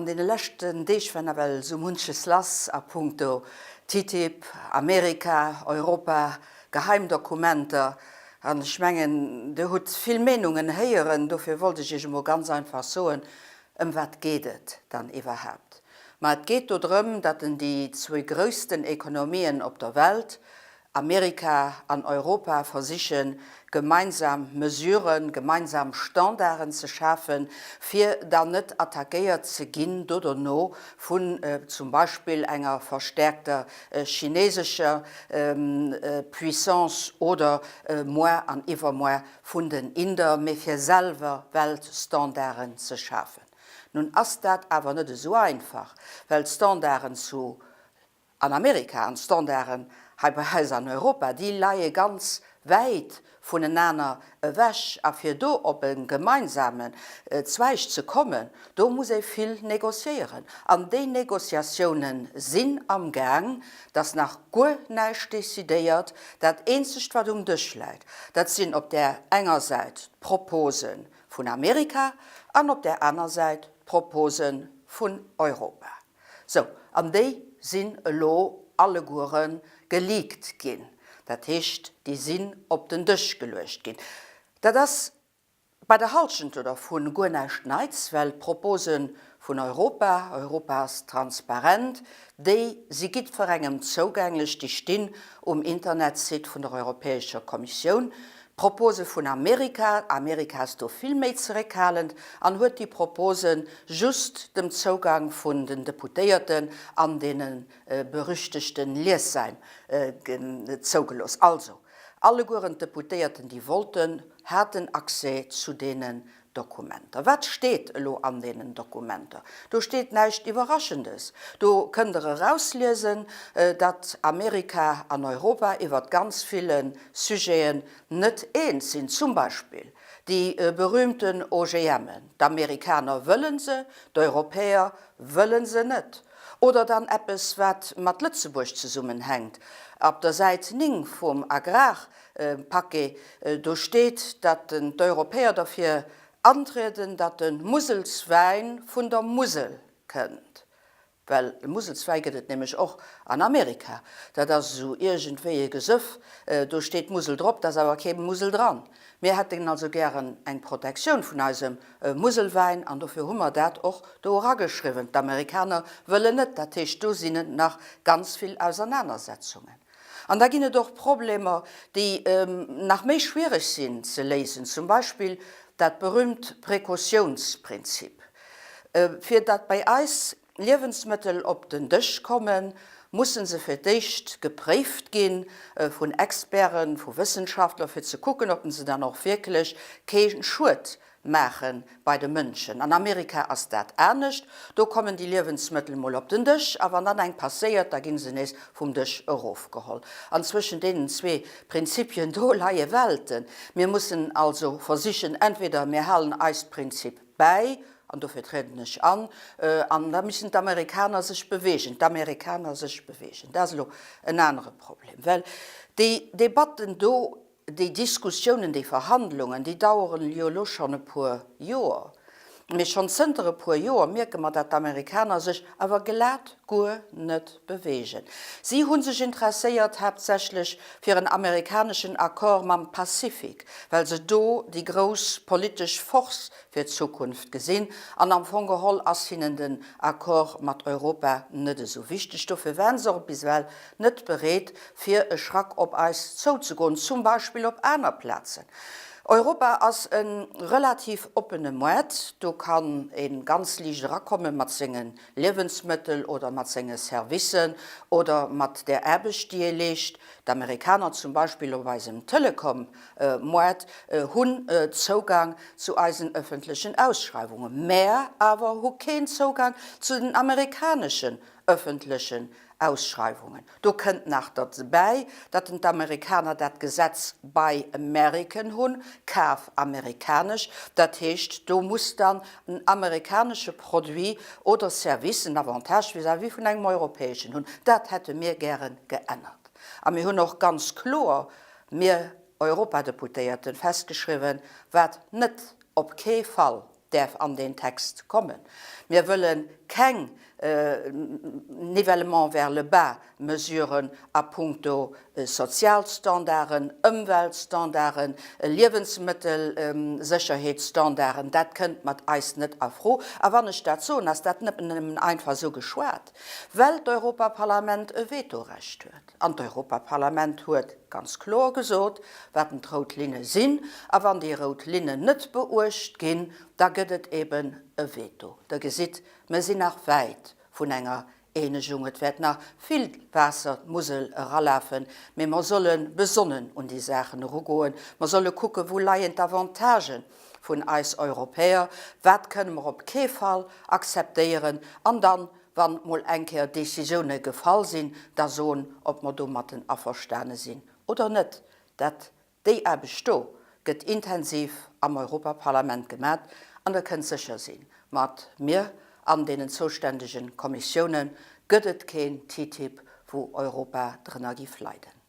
deene leschten Deeg war nawell esou munches lass a punkto TTIP, Amerika, Europa, Geheimdokumenter. An ech mengen, Dir hutt vill Meenungen héieren. Dofir wollt ech Iech emol ganz einfach soen, Ëm wat geet et dann iwwerhaapt? Ma et geet do drëm, datt en déi zwou groussen Ekonomien op der Welt, Amerika an Europa, versichen, gemeinsam Mesuren, gemeinsam Standarden ze schafen, fir dann net attackéiert ze ginn do dono vun zum Beispill enger verstärkter chinesescher Puissance oder muer an iwwermuer vun den Inder, mee fir selwer Weltstandarden ze schafen. Nun ass dat awer net esou einfach, well d'Standarden zu an Amerika an d'Standarden hei bei eis an Europa, déi leie ganz wäit vunenaner ewech. A fir do op e gemeinsamen Zweig ze kommen, do muss ee vill négociéieren. An déi Négociatiounen sinn am Gaang. Et ass nach guer näischt decidéiert. Dat eenzegt, wat um Dësch läit, dat sinn op där enger Säit d'Propose vun Amerika an op där aner Säit d'Propose vun Europa. Sou, an déi sinn elo alleguere geleakt ginn. Dat heescht, déi sinn op den Dësch geluecht ginn. Dat ass bei der Halschent do dervun guer näischt Neits, well d'Propose vun Europa, Europa ass transparent, déi si giddferengem zougänglech, déi stinn um Internetsite vun der Europäescher Kommissioun. D'Propose vun Amerika, Amerika ass do vill méi zeréckhalend an huet déi Propose just dem Zougang vun den Deputéierten an deene berüchtegte Liessäim zougelooss. Also, allegueren d'Deputéierten, déi wollten, haten Accès zu deenen Dokumenter. Wat steet elo an deenen Dokumenter? Do steet näischt Iwwerraschendes. Do kënnt Der erausliesen, datt Amerika an Europa iwwert ganz ville Sujeten net eens sinn. Zum Beispill déi berühmten OGMen. D'Amerikaner wëlle se, d'Europäer wëlle se net. Oder dann eppes, wat mat Lëtzebuerg zesummenhänkt. Op der Säit 9 vum Agrar Paquet, do steet, datt d'Europäer derfir antrieden, datt de Muselswäin vun der Musel kënnt. Well Muselswäi gëtt et nämlech och an Amerika. Dat ass esou iergendwéi e Gesëff, do steet Musel drop, da ass awer kee Musel dran. Mir hätten also gären eng Protektioun vun eisem Muselwäin an dofir hu mer dat och do erageschriwwen. D'Amerikaner wëllen net. Dat heescht, do sinn et nach ganz vill Ausernanersetzungen. An da ginn et och Problemer, déi nach méi schwiereg sinn ze léisen, zum Beispill dat berühmt Précautiounsprinzip. Fir datt bei eis Liewensmëttel op den Dësch kommen, musse se fir d'éischt gepréift gi vun Experten, vu Wëssenschaftler, fir ze kucken, ob se dann och wierklech kee Schued maache bei de Mënschen. An Amerika ass dat anescht, do kommen déi Liewensmëttel mol op den Dësch a wann dann eng passéiert, da gi se nees vum Dësch erofgeholl. An zwëschen deenen zwee Prinzipien do leie Welten. Mir mussen also versichen, entweder mir halen eist Prinzip bäi, an dofir trieden ech an, an da müssen d'Amerikaner sech bewegen. D'Amerikaner sech bewegen, dat ass elo en anere Problem, well déi Debatten do, Déi Diskussiounen, déi Verhandlungen, déi daueren jo elo schonn e puer Joer. Mee schonn zënter e puer Joer mierke mer, dat d'Amerikaner sech awer glat guer net beweegen. Si hu sech interesséiert haaptsächlech fir en amerikaneschen Accord mam Pazifik, well se do déi grouss politesch Force fir d'Zukunft gesinn. An am Fong geholl ass hinnen den Accord mat Europa net esou wichteg. Dofir waren se och bis ewell net bereet fir e Schrack op eis zouzegoen, zum Beispill op aner Plazen. Europa ass e relativ oppene Moart, do kann ee ganz liicht erakomme mat senge Liewensmëttel oder mat senge Servicen oder mat der Aarbecht déi ee leescht. D'Amerikaner zum Beispill op eisem Telekom-Moart hunn Zougang zu eisen ëffentlechen Ausschreiwungen, mä awer hu keen Zougang zu den amerikaneschen ëffentlechen Ausschreiwungen. Do kënnt nach derbäi, datt den d'Amerikaner dat Gesetz Buy American hunn, Kaf amerikanesch. Dat heescht, do muss dann en amerikanesche Produit oder Service en Avantage vis-à-vis vun engem europäeschen hunn. Dat hätte mir gäre geännert. A mir hunn och ganz kloer, mir Europadeputéierten, festgeschriwwen, wat net op kee Fall. däerf an deen Text kommen. Mir wëlle keng Nivellement vers le bas Mesuren a puncto Sozialstandarden, Ëmweltstandarden, Liewensmëttelsécherheetsstandarden. Dat kënnt mat eis net a Fro. A wann ech dat soen, ass dat net nëmmen einfach esou geschwat, well d'Europaparlament e Vetorecht huet. An d'Europaparlament huet ganz kloer gesot, wat d'rout Linne sinn. A wann déi rout Linnen net beuecht ginn, da gëtt et eben e Veto. Der gesitt, mer sinn nach wäit vun enger Eenegung. Et wäert nach vill Waasser d'Musel eralafen, mee mer solle besonnen un déi Saachen erugoen. Mer solle kucken, wou leien d'Avantagen vun eis Europäer, wat kënne mer op kee Fall akzeptéieren, an dann, wann mol eng Kéier Décisioune gefall sinn, da soen, ob mer domatten averstane sinn oder net. Dat, déi Aarbecht do gëtt intensiv am Europaparlament gemat an Der kënnt sécher sinn, mat mir an deenen zouständege Kommissioune gëtt et keen TTIP, wou Europa drënner giff leiden.